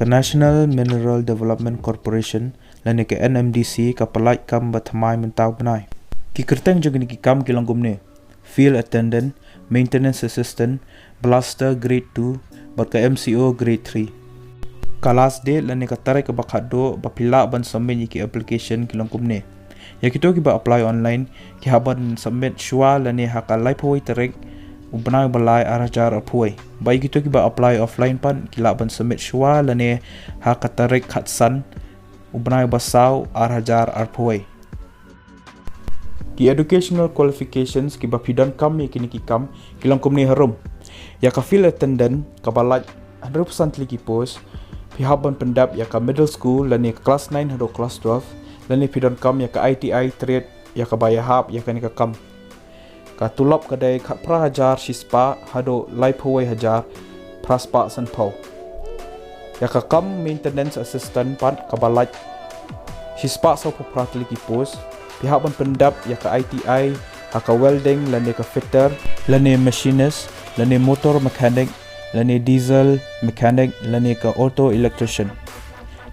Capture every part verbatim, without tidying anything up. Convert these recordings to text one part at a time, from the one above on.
National Mineral Development Corporation lane ka N M D C ka pyllait kam ba thymmai mynta u bnai. Ki kyrteng jong kine ki kam ki long kumne: Field Attendant, Maintenance Assistant, Blaster Grade two, bad ka M C O Grade three. Ka last date lane ka tarik kaba khatduh ba phi lah ban submit ïa ki application ki long kumne: ïa kito kiba apply online ki hap ban submit shuwa lane ha ka laiphew wei tarik u bnai ba lai ar hajar arphew wei. Bad ïa kito kiba apply offline pat ki lah ban submit shuwa lane ha ka tarik khatsan u bnai ba saw ar hajar arphew wei. Ki educational qualifications kiba phi donkam ïa kine ki kam ki long kumne harum: ïa ka field attendant kaba lait hynriewphew san tylli ki post, phi hap ban pyndep ïa ka middle school lane ka class nine haduh class twelve, lane phi donkam ïa ka I T I trade ïa kaba ïahap ïa kane ka kam. Ka tulop ka dei khatphra hajar shispah haduh laiphew wei hajar phra spah sanphew. Ïa ka kam maintenance assistant pat kaba lait shispah sawphew phra tylli ki post, phi hap ban pyndep ïa ka I T I ha ka welding lane ka fitter, lane machinist, lane motor mechanic, lane diesel mechanic, lane ka auto electrician.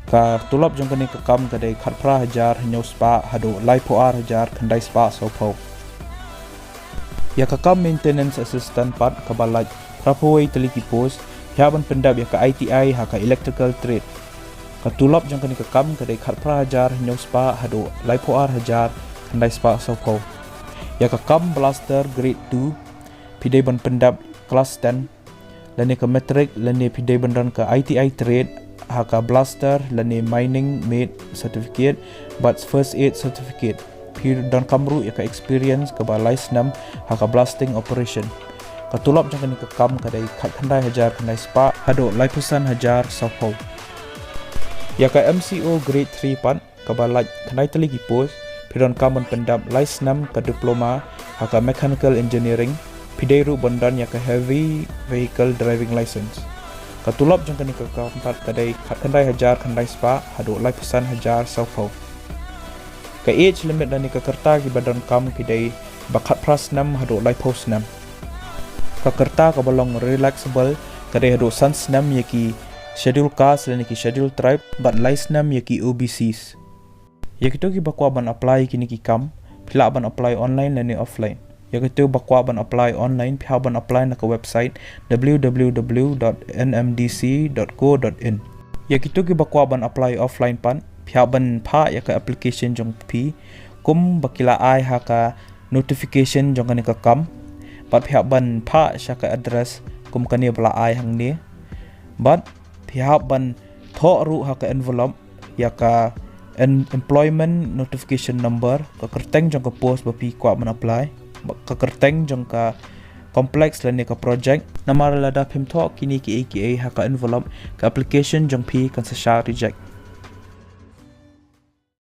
Ka tulop jong kane ka kam ka dei khatphra hajar hynñiew spah haduh laiphew ar hajar khyndai spah sawphew. Ïa ka kam maintenance assistant pat kaba lait phraphew wei tylli ki post, phi hap ban pyndep ïa ka I T I ha ka electrical trade. Ka tulop jong kane ka kam ka dei khatphra hajar hynñiew spah haduh laiphew ar hajar khyndai spah sawphew. Ïa ka kam blaster grade two, phi dei ban pyndep class ten lane ka matric, lane phi dei ban don ka I T I trade ha ka blaster lane mining mate certificate bad first aid certificate. Phi donkam ruh ïa ka experience kaba lai snem ha ka blasting operation. Ka tulop jong kane ka kam ka dei khatkhyndai hajar khyndai spah haduh laiphew san hajar sawphew. Ïa ka M C O grade three pat kaba lait khyndai tylli ki post, phi donkam ban pyndep lai snem ka diploma ha ka mechanical engineering, phi dei ruh ban don ïa ka heavy vehicle driving license. Ka tulop jong kane ka kam pat ka dei khatkhyndai hajar khyndai spah haduh laiphew san hajar sawphew. Ka age limit lane ka rta kiba donkam ki dei ba khatphra snem haduh laiphew snem. Ka rta kaba long relaxable ka dei haduh san snem ïa ki schedule caste lane ki schedule tribe bad lai snem ïa ki O B Cs. Ïa kito kiba kwah ban apply ïa kine ki kam, phi lah ban apply online lane offline. Ïa kito ba kwah ban apply online, phi hap ban apply na ka website w w w dot n m d c dot co dot in. Ïa kito kiba kwah ban apply offline pat, phi hap ban phah ïa ka application jong phi, kum ba ki la ai ha ka notification jong kane ka kam. Bad phi hap ban phah sha ka address kum kane ba la ai hangne. Bad phi hap ban thoh ruh ha ka envelope ïa ka en-, employment notification number, ka kyrteng jong ka post ba phi kwah ban apply, ba-, ka kyrteng jong ka complex lane ka project. Namar lada phim thoh kine kiei kiei ha ka envelope, ka application jong phi kan sa shah reject.